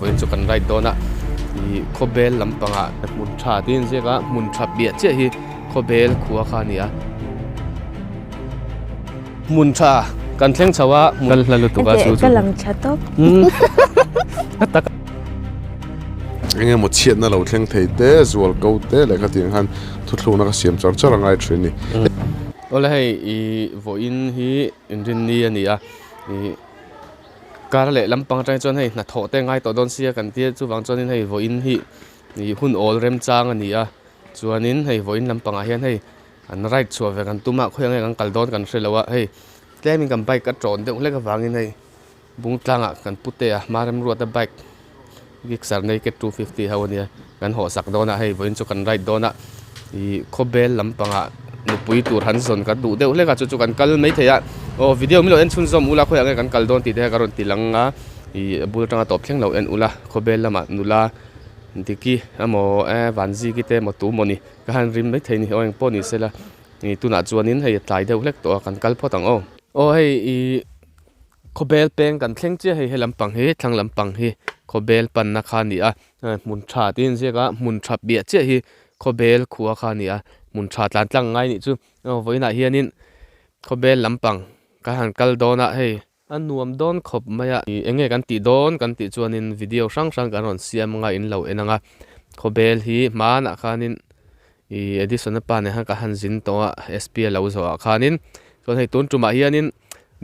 Vawiin chu kan ride dawn a ih khawbel lampangah hmun tha tih a inziak a hmun tha piah chiah hi khawbel khua kha a ni a hmun tha kan thleng chho a kal hla lutuk a chu chu ka lang tha tawp tak eng emaw chhiatna lo thleng thei te zual ko te leh khatiang khan thuthlukna ka siam char char a ngai thin a ni. Awle hei ih vawiin hi inrinni a ni a ih. Kar leh lampang atang chuan hei hnathawh te ngai tawh dawn sia kan tia chuvang chuanin hei vawiin hi ih hun awl remchang a ni a chuanin hei vawiin lampangah hian hei an ride chhuah ve kan tum a khawiah nge kan kal dawn kan hre lo a hei tlemin kan bike a tawn deuh hlek avangin hei bung tlangah kan pute a hma remruata bike gixxer naked 250 ho a nia kan hawh sak dawn a hei vawiin chu kan ride dawn a ih khawbel lampangah nupui tur han zawn kan duh deuh hlek a chu chu kan kal maithei a aw video milo en chhunzawm ula khawiah nge kan kal dawn tih te kha ka rawn ti lang a ih a bul atanga tawp thleng lo en ula khawbel lamah nula diki emaw e vanziki te emaw tu mawni ka han rim maithei ni aw engpawh ni sela ih tunah chuanin hei a tlai deuh hlek tawh a kan kal phawt ang aw. Aw hei ih khawbel peng kan thleng chiah hei he lampang hi thlang lampang hi khawbel panna kha a ni a hmun tha tih a inziak a hmun tha piah chiah hi khawbel khua kha a ni a hmun tha tlan tlang ngai nih chu aw vawiinah hianin khawbel lampang ka han kal dawn a hei a nuam dawn khawp mai a ih eng nge kan tih dawn kan tih chuanin video hrang hrang kan rawn siam anga in lo en ang a khawbel hi hmanah khanin ih Edison-a pa nen khan ka han zin tawh a S P a lo zawh ah khanin chuan hei tun tumah hianin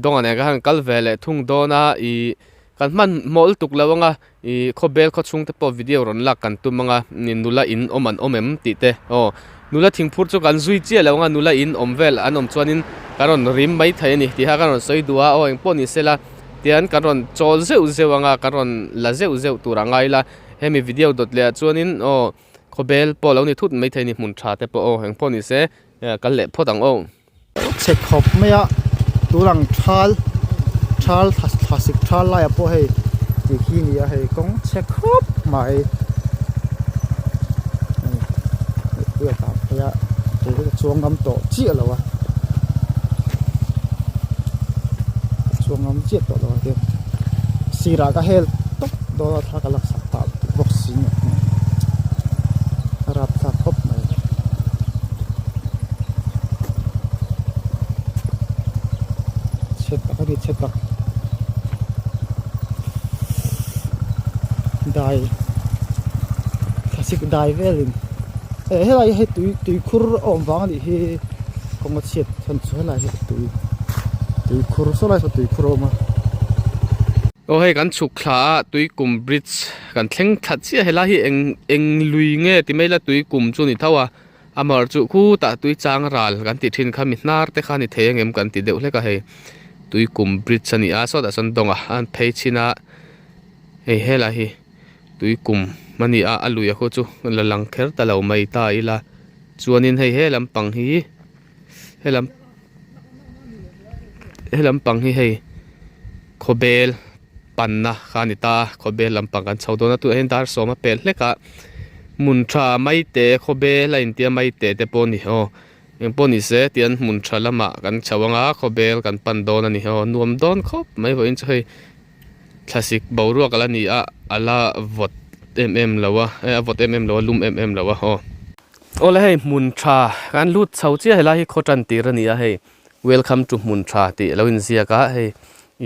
dawngah nen ka han kal ve leh thung dawn a ih kan hmanhmawh lutuk lo ang a ih khawbel khaw chhung te pawh video rawn lak kan tum ang a nula in awm an awm em tih te aw nula thingphur chu kan zui chiah lo ang a nula in awm vel an awm chuanin kan rawn rim mai thei a ni tih kha kan rawn sawi duh a aw engpawh ni sela tian kan rawn chawl zeuh zeuh ang a kan rawn la zeuh zeuh tur a ngai la hemi video dawt leh ah chuanin aw khawbel pawh lo ni thut mai thei a ni hmun tha te pawh aw engpawh ni se kal leh phawt ang aw. Chhe khawp mai a tulang thal thal thlasik thal laiah pawh hei tih khi a ni a hei kawng chhe khawp mai mipui a tlan phei a kei chu ka chuang ngam tawh chiah lo a ka chuang ngam chiah tawh lo a tin sirah ka hel tawp dawn a thla ka laksak pah bawk si a rapthlak khawp mai. Chhe tak a ni chhe tak dai thlasik dai velin eh helai hi tui tui khur a awm vang a nih hi kawng a chhiat chhan chu helai hi tui tui khur saw lai saw tui khur a awm a. Aw hei kan chhuk thla a tuikum bridge kan thleng thla chiah helai hi eng eng lui nge ti mai ila tuikum chu a ni tho a. Amar chu khutah tui chang ral kan tih thin kha mi hnar te kha a ni thei ang em kan ti deuh hlek a hei tui kum bridge a ni a sawtah sawn dawng a an phei chhin a hei helai hi tui kum a ni a a lui a khu chu la lang kher ta lo mai ta ila chuanin hei he lampang hi helam he lampang hi hei khawbel panna kha a ni ta a khawbel lampang kan chho dawn a tunah hian dar sawm a pel hlek a hmun tha maite khawbel a intia maite te pawh a ni aw engpawh ni se tian hmun tha lamah kan chho ang a khawbel kan pan dawn a ni aw nuam dawn khawp mai vawiin chu hei thlasik boruak ala ni a ala vawt em em lo a eh a vawt em em lo a lum em em lo a aw. Awle hei hmun tha kan lut chho chiah helai hi khaw tan tir a ni a hei. Welcome to hmun tha tih alo inziak a hei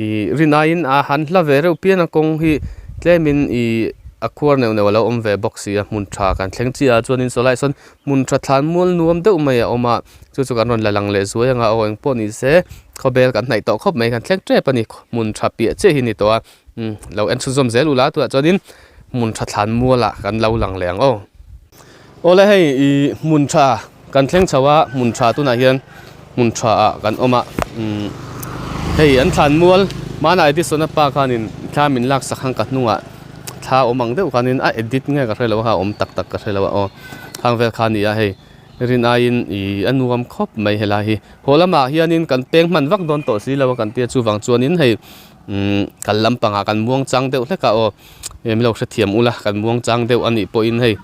ih rin aiin a han hla ve reuh pian a kawng hi tlemin ih a khuar neuh neuh alo awm ve bawk si a hmun tha kan thleng chiah ah chuanin saw lai sawn hmun tha thlan mual nuam deuh mai a awm a chu chu kan rawn la lang leh zuai ang a aw engpawh ni se khawbel kan hnaih tawh khawp mai kan thleng tep a ni hmun tha piah chiah hi a ni tawh a umm lo en chhunzawm zel ula tunah chuanin hmun tha thlan mual ah kan lo lang leh ang aw. Awle hei ih hmun tha kan thleng chho a hmun tha tunah hian hmun tha ah kan awm a umm hei an thlan mual hmanah Edison-a pa khanin thla min lak sak ang ka hnungah thla awm ang deuh khanin a edit nge ka hrelo a awm tak tak ka hrelo a aw khang vel kha a ni a hei rin aiin ih a nuam khawp mai helai hi haw lamah hianin kan peng hman vak dawn tawh si lo a kan tia chuvang chuanin hei umm kal lampangah kan muang chang deuh hlek a aw. Em lo hrethiam ula kan muang chang deuh a nih pawhin hei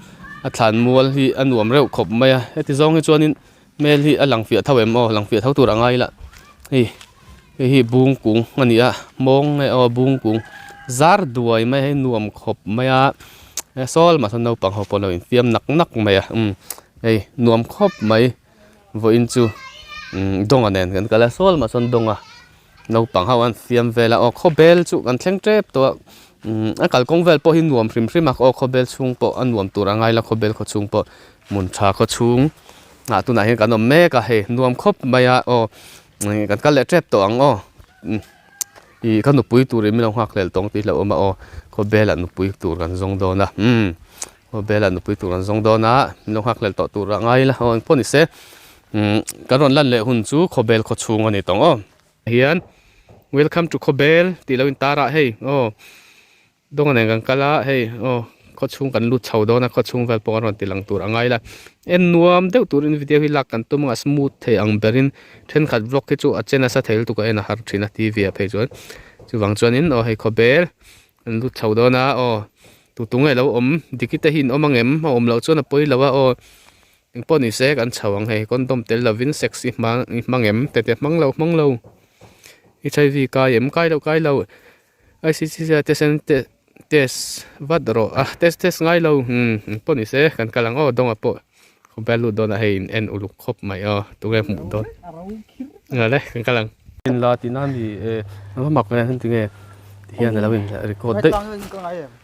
a thlan mual hi a nuam reuh khawp mai a heti zawng hi chuanin hmel hi a lang fiah tho em aw lang fiah tho tur a ngai la hei hei hi bung kung a ni a mawng nge aw bung kung zar duai mai a hei nuam khawp mai a sawl mah sawn naupang ho pawh an lo infiam nak nak mai a umm hei nuam khawp mai vawiin chu umm dawnga nen kan kal a sawl mah sawn dawnga naupang ho an fiam vel a aw khawbel chu kan thleng tep tawh a umm a kalkawng vel pawh hi nuam hrim hrim a aw khawbel chhung pawh a nuam tur a ngai la khawbel khaw chhung pawh hmun tha khaw chhung ah tunah hian kan awm mek a hei nuam khawp mai a aw kan kal leh tep tawh ang aw ih ka nupui turin min lo nghak hlel tawng tih hlauh awm a aw khawbelah nupui tur kan zawng dawn a umm khawbelah nupui tur kan zawng dawn a min lo nghak hlel tawh tur a ngai ila aw engpawh ni se umm kan rawn lan leh hun chu khawbel khaw chhung a ni tawng aw hian welcome to khawbel tih lo intar ah hei aw. Dawnga nen kan kal a, hei aw khaw chhung kan lut chho dawn a, khaw chhung vel pawh an rawn ti lang tur a ngai la. En nuam deuh turin video hi lak kan tum ang a, smooth thei ang berin thenkhat vlog hi chu a che nasa thei lutuk a en a har thin a T V ah phei chuan. Chuvang chuanin aw hei khawbel kan lut chho dawn a aw tutunge lo awm diki te hi in awm ang em a awm loh chuan a pawi lo a aw engpawh ni se kan chho ang hei condom tel lovin sex i hmang i hmang em tete hmang lo hmang lo H I V kai em kai lo kai lo. ICC test en test vat rawh a test test ngai lo umm engpawh ni se kan kal ang aw dawngah pawh khawvel lut dawnah hei in en uluk khawp mai aw tunge hmuh dawn ngale kan kal ang. In la tihna a ni e a va mak ve heng tinge ti hian alo in record daih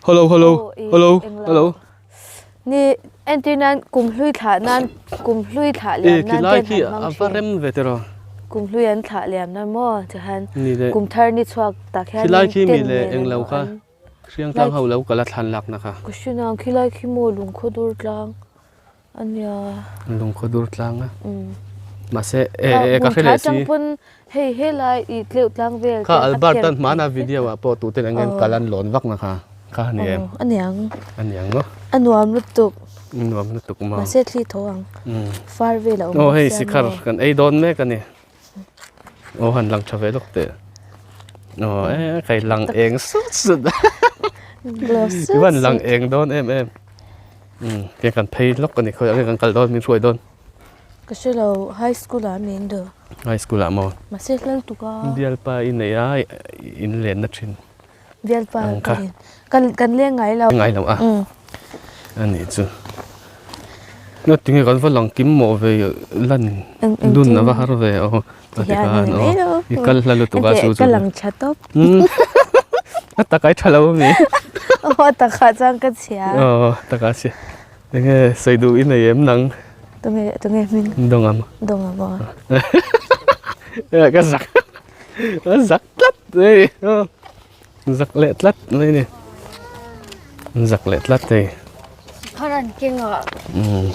hello hello hello hello. Ni entir nan kum hlui thlah nan kum hlui thlah liam nan te an han hmang thin. Kum hlui an thlah liam nan maw tikhan kum thar ni chhuak tak hian Khilai khi mi leh englo kha hriang tlang ho lo kal a thlan lak na kha. Ka hre nang khilai khi maw lungkhaw dur tlang ania. Lungkhaw dur tlang a. Mahse e e ka hre leh si. Hei helai i tleuh tlang vel Kha Albert an hmana video ah pawh tute eng eng kal an lawn vak na kha kha a ni em? A niang. A niang maw? A nuam lutuk. A nuam lutuk maw? Mahse thli tho ang. Far vel a awm Aw hei sikhar kan ei dawn mek a ni. Aw han lang tha ve lawk teh. Aw e kai lang eng sut sut. I van lang eng dawn em em. Tiang kan phei lawk a ni khawi ah nge kan kal dawn min hruai dawn. Ka hre lo high school ah min duh. High school ah maw? Mahse hlal tuk a. Bialpa i nei a in lenna thin. Bialpa ka len kan kan leng ngai lo. Ngai lo a. A nih chu. Na tinge kan va lang kim mawh ve lan dun a va har ve aw. A ti khan aw i kal hla lutuk a chu chu. Ka lang tha tawp. A tak ai tha lo ami. Aw a takah chuan ka chhia. Aw takah chhia. Enge sawi duh i nei em nang? Tunge tunge hming? Dawngam. Dawngam aw. Ka zak ka zak tlat hei zak leh tlat mai ni zak leh tlat hei. Sikhar an keng a.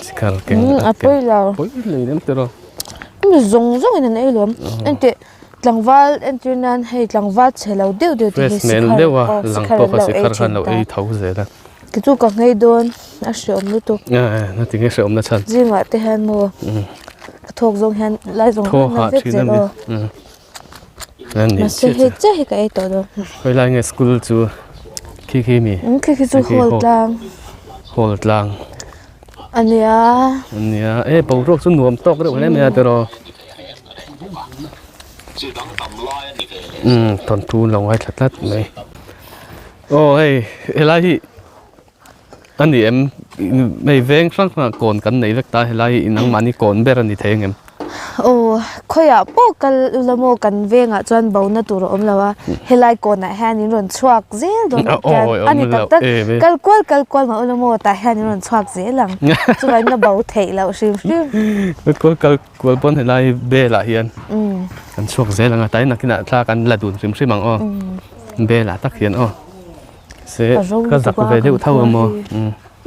Sikhar keng a pawi lo. Pawi lo em tiraw. Mi zawng zawng in an ei lo. Engteh tlangval entir nan hei tlangval chhe lo deuh deuh te hi sikhar aw sikhar an lo ei thin ta. Ei tho zel a. Ki chu ka nghei dawn a hreawm lutuk. Na tinge hreawm na chhan. Zingah te hian maw ka thawk zawng hian lai zawng zawng na vek zel aw. Mahse hei chiah hi ka ei tawh dawn. Khawi lai nge school chu khi khi mi. Khi khi chu hall tlang. Hall tlang. Ania. Ania e boruak chu nuam tawk reuh hle mai a tiraw. Umm thawnthu lo ngaithla tlat mai. Aw hei helai hi a ni em hei veng hrang hrangah kawn kan nei vek ta helai hi nangmahni kawn ber a ni thei angem? Aw khawiah pawh kal ula maw kan vengah chuan bona tur a awm lo a helai kawnah hian in rawn chhuak zel dawn bawk hian a ni tak tak kal kual kal kual mah ula maw tah hian in rawn chhuak zel ang chuvangin a bo theih loh hrim hrim. Kal kual kal kual pawn helai belah hian kan chhuak zel ang a tlai nakinah thla kan la dun hrim hrim ang aw. Belah tak hian aw se ka zak ve deuh tho a maw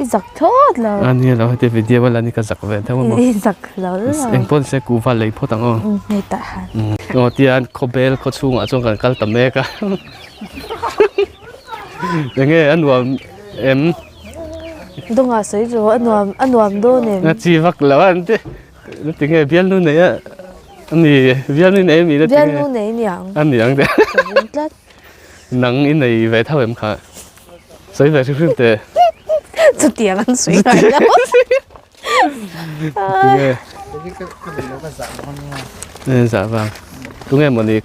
i zak thlawt lo a nia lo heti video a la ni ka zak ve deuh a maw i zak lo lo engpawh ni se kuhva lei phawt ang aw hei tah han aw tian khawbel khaw chhungah chuan kan kal ta mek a enge a nuam em dawngah sawi chu a nuam a nuam dawn em a chi vak lo a an ti tinge bialnu nei a Ani bialnu nei ami la tinge. Bialnu nei niang. Ani ang te. Ka ring tlat. Nang i nei ve tho em kha. Sawi ve hrim hrim teh. Chutiang an sawi ngai lo. Tinge. Ka zah vang. Tunge mawni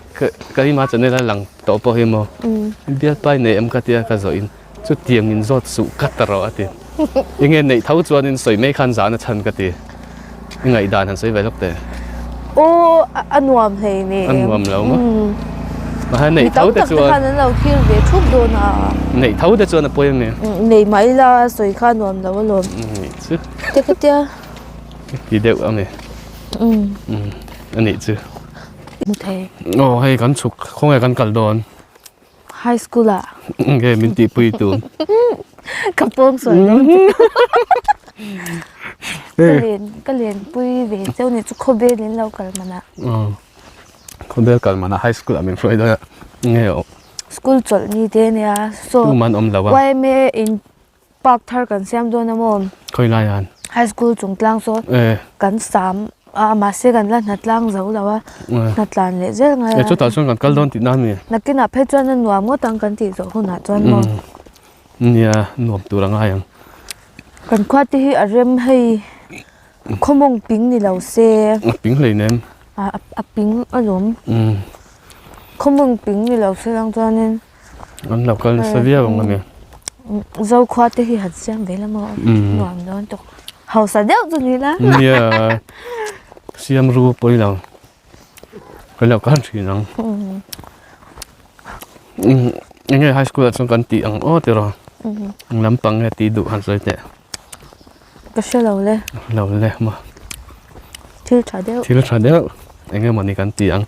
ka ima channel a lang tawh pawh hi maw bialpa i nei em ka tia ka zawh in chutiang in zawt suh ka ta rawh a ti. Enge neih tho chuan in sawi mai khan zahna chhan ka ti. I ngaihdan han sawi ve lawk teh. Aw a nuam hlei nei em. A nuam lo maw. Mahse neih tho te chuan. Mi tam tak te khan an lo thlir ve thup dawn a. Neih tho te chuan a pawi a mi. Nei mah ila sawi kha a nuam lo alawm. Nih chu. Te ka tia. Ti deuh a mi. A nih chu. Mu thei. Aw hei kan chhuk khawnge kan kal dawn. High school ah. Nge min tih pui tu. Ka pawng sawi dawn che. Ka len ka len pui ve cheu ni chu khawbel in lo kal man ah. Khawbel kal man ah high school ah min hruai dawn a. Nge aw. School chawlh ni te ania so Tuman awm lo a. YMA in Park thar kan siam dawn a maw? Khawi lai an? High school chung tlang saw kan sam a mahse kan la hna tlang zo lo a hna tlan leh zel ngai a. E chutah chuan kan kal dawn tih na mi? Nakinah phei chuan a nuam ngawt ang kan tih zawh hunah chuan maw? Nia nuam tur a ngai ang. Kan khua te hi a rem hei khawmawng ping ni lo se. A ping hlei nem. A ping alawm. Khawmawng ping ni lo se lang chuanin. An lo kal nasa viau ang a ni. Zokhua te hi han siam ve la maw? Nuam dawn tawk. Hausa deuh chu ni la. Nia. Siam ru pawi lo. Kan lo kal thin ang. Enge high school ah chuan kan tih ang aw tiraw. Eng lampang nge tih duh han sawi teh. Ka hre lo le. Lo le maw. Thil tha deuh. Thil tha deuh eng emaw ni kan ti ang.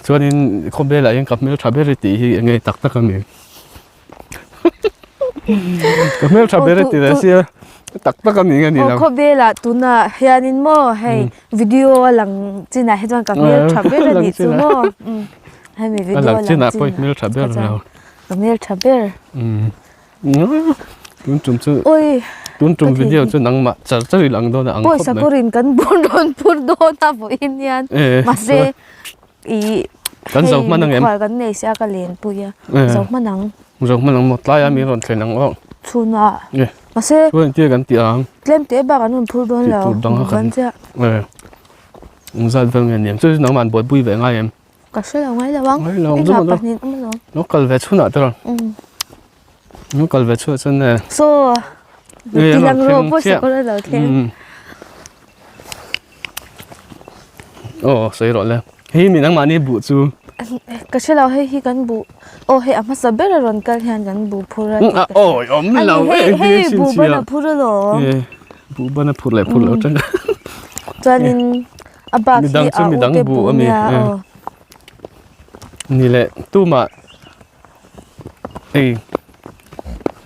Chuanin khawvelah hian ka hmel tha ber i tih hi eng nge tak tak a ni. Ka hmel tha ber i ti leh sia tak tak a ni nge ni lo. Aw khawvelah tunah hianin maw hei video a lang chinah hi chuan ka hmel tha ber a nih chu maw. Hemi video a lang chinah pawh i hmel tha ber lo. Ka hmel tha ber. Tun tum chu tun tum video chu nangmah char char i lang dawn a ang khawp mai. Pawisa kurin kan bur rawn phur dawn a vawiin hian mahse ih kan zo hman ang em? Khual kan nei sia ka len pui a zo hman ang. Zo hman ang maw tlai a mi rawn thlen ang aw. Chhunah mahse chuan entir kan tih ang. Tlem te bak an rawn phur dawn lo. Tih tur dang a kan engzat vel nge ni ang chu nangmah an buaipui ve ngai em? Ka hre lo ngai lo ang. Ngai lo ang chu pahnih awm alawm. Lo kal ve chhunah te rawn. Lo kal ve chhuah chuan e. So ti lang ro pawh sikawr a lo thleng. Aw sawi rawh le. Hei mi nangmahni buh chu. Ka hre lo hei hi kan buh aw hei a hmasa ber a rawn kal hian kan buh phur a. Awi awm lo hei hei buh ban a phur alawm. Buh ban a phur leh phur lo tang. Chuanin A bak hi Midang chu a midang ute bu bu a mi. nia aw. Ni leh tumah ei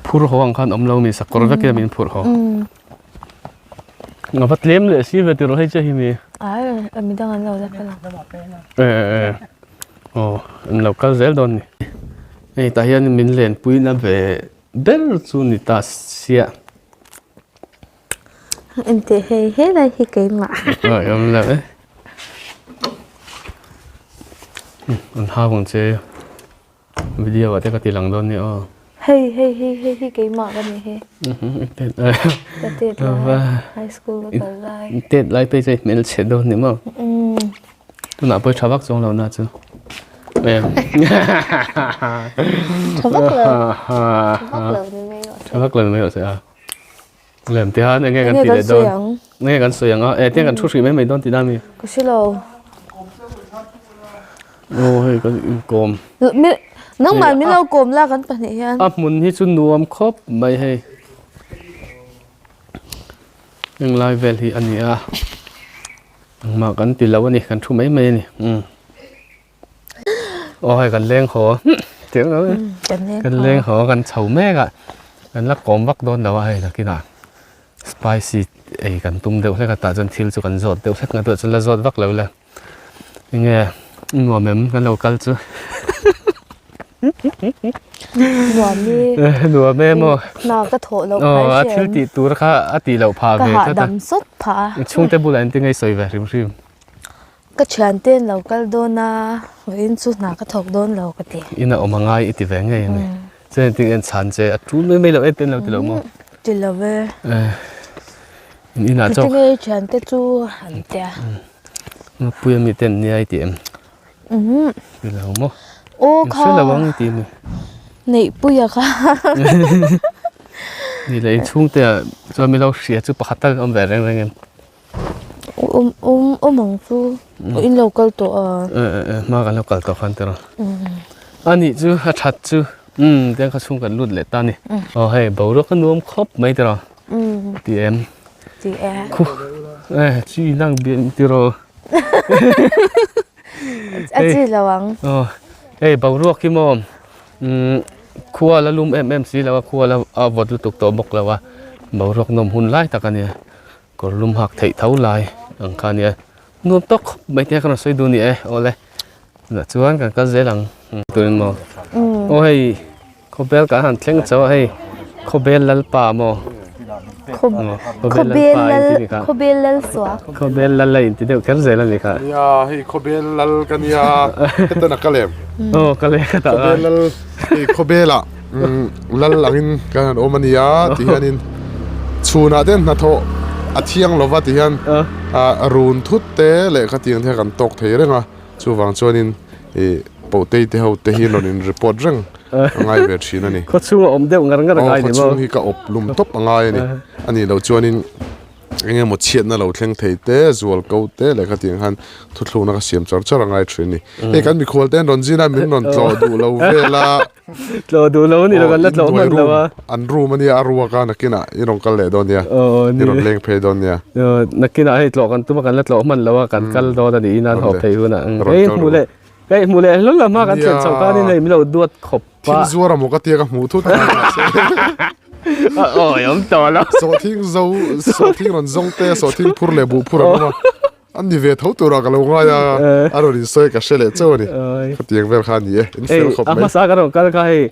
phur haw ang khan awm lo mi sakawr vek hian min phur haw. A va tlem leh si ve tiraw hei che hi mi. Ai midang an lo la kal ang. E e aw an lo kal zel dawn ni. Hei tah hian min lenpuina ve ber chu ni ta sia. Engteh hei he lai hi keimah. Awi awm lo e. An hau ang che video ah te ka ti lang dawn nia aw. Hei hei hei hei hi keimah ka ni hi. Ka tet lai high school ka kal lai. Tet lai phei chu i hmelchhe dawn ni maw. Tunah pawh i tha vak chuang lo na chu. Tha vak lo. Tha vak lo ni mai rawh se. Tha vak lo ni mai rawh se a. Lem te han enge kan ti leh dawn. Enge kan sawi ang a, eh tiang kan thu hrih mai mai dawn tih na mi. Ka hre lo. Aw hei kan inkawm. Nangmah min lo kawm la kan pahnih hian. A hmun hi chu nuam khawp mai hei. Heng lai vel hi a ni a. Engmah kan ti lo a ni, kan thu mai mai a ni. Umm. Aw hei kan leng haw kan leng haw kan chho mek a kan la kawm vak dawn lo a hei nakinah spicy ei kan tum deuh hlek a tah chuan thil chu kan zawt deuh hlek nga tah chuan la zawt vak lo la enge nuam em kan lo kal chu nuam e nuam e maw hna ka thawh loh phah a thil tih tur kha a tih loh phah ve ka hahdam sawt phah a chhungte bulah engtin nge i sawi ve hrim hrim. Ka thiante an lo kal dawn a, vawiin chu hna ka thawk dawn lo ka ti. Ina awm a ngai i ti ve ngei a ni. Chuan engtin en chhan che a tul mai mai lo em ten lo ti lo maw? Ti lo e. In inah chauh. Engtin nge i thiante chu an tia? Puia mi te an nia i ti em? Ti lo maw? Aw kha. Hre lo ang i ti mi. Neihpuia kha. Ni leh inchhungte ah chuan mi lo hria chu pakhat tal awm ve reng reng em? Awm awm awm ang chu. In lo kal tawh a. E e hma kan lo kal tawh khan tiraw. A nih chu a that chu umm tiang kha chhung kan lut leh ta a ni. Aw hei boruak a nuam khawp mai tiraw. Ti em? Ti e. Khu e chi nang bian tiraw. A chi lo ang. Aw hei boruak hi maw umm khua la lum em em si lo a khua la a vawt lutuk tawh bawk lo a boruak nawm hun lai tak a nia kawr lum hak theih tho lai ang kha a nia nuam tawk khawp mai te kha rawn sawi duh a ni e awle tunah chuan kan kal zel ang turin maw aw hei. Khawbel kan han thleng chauh a hei Khawbel Lalpa maw? Khawbel Lal Khawbel Lal suak. Khawbel Lal a inti deuh kher zel a ni kha. Nia hei Khawbel Lal ka nia hetan a kal em? Aw kal e ka tah Khawbel Lal hei Khawbel ah Lal angin kan han awm a nia ti hianin chhunah te hnathawh a thiang lova ti hian run thut te leh khatiang te kha kan tawk thei reng a chuvang chuanin ih Pautei te ho te hi rawn in report reng a ngai ve thin a ni. Khaw chhung a awm deuh ngar ngar a ngai ni maw? Aw khaw chhung hi ka awp lum tawp a ngai a ni. A nih loh chuanin eng emaw chhiatna lo thleng thei te, zual ko te leh khatiang khan thuthlukna ka siam char char a ngai thin a ni. Hei kan mikhual te an rawn zin a, min rawn tlawh duh lo vel a. Tlawh duh lo a ni lo, kan la tlawh hman lo a. An room a nia, a ruak a, nakinah i rawn kal leh dawn nia. I rawn leng phei dawn nia. Nakinah hei tlawh kan tum a, kan la tlawh hman lo a, kan kal dawn a ni, in an haw phei hunah. Hei hmu leh Hei hmu leh hlawl lam a kan thlen chhoh khan in hei min lo duat khawp a. Thil zuar a maw ka tia ka hmuh thut a. Awi awm tawh lo. Sawhthing zo sawhthing rawn zawng te sawhthing phur leh buh phur an awm a. An ni ve tho turah ka lo ngai a a rawn insawi ka hre leh chauh a ni. Khatiang vel kha a ni e in fel khawp mai. A hmasa ka rawn kal kha hei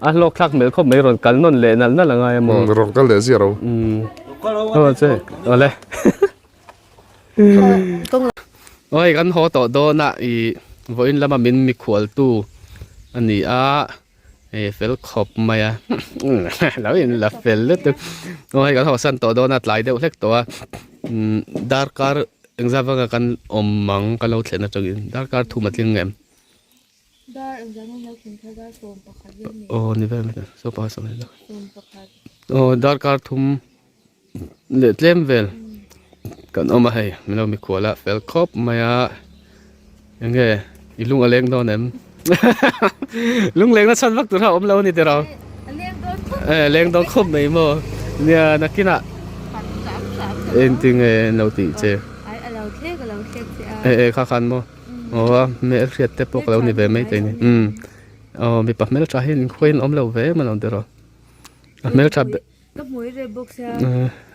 a hlawk thlak hmel khawp mai rawn kal nawn leh nalh nalh a ngai a maw. Rawn kal leh ziah ro. Aw che awle. Awi kan haw tawh dawn a ih vawiin lama min mikhual tu a ni a hei fel khawp mai a lo in la fel lutuk aw hei kan haw san tawh dawn a tlai deuh hlek tawh a umm darkar engzat vanga kan awm ang ka lo thlen atangin darkar thum a tling em. Aw ni vel mai aw darkar thum. Leh tlem vel kan awm a hei min lo mikhual a fel khawp mai a enge i lung a leng dawn em lung leng na chhan vak tur kha a awm lo a ni tiraw e leng dawn khawp mai maw nia nakinah engtinge an lo tih che e e kha khan maw aw a hmel hriat te pawh ka lo ni ve mai thei a ni umm aw mipa hmeltha hi inkhuain awm lo ve em alawm tiraw a hmeltha ber. Ka hmui rep bawk sia.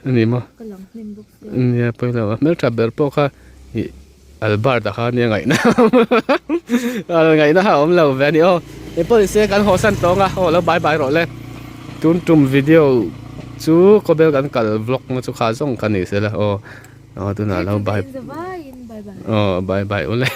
A ni maw? Ka lang hnem bawk sia. Nia pawi lo a hmeltha ber pawh kha ih Albert a kha nia ngaihna ngaihna kha a awm lo ve a ni aw. Eng pawh ni se kan haw san tawng a aw lo bye bye rawh le. Tun tum video chu khawbel kan kal vlog na chu kha zawng kha ni sela aw. Aw tunah lo bye aw bye bye ule.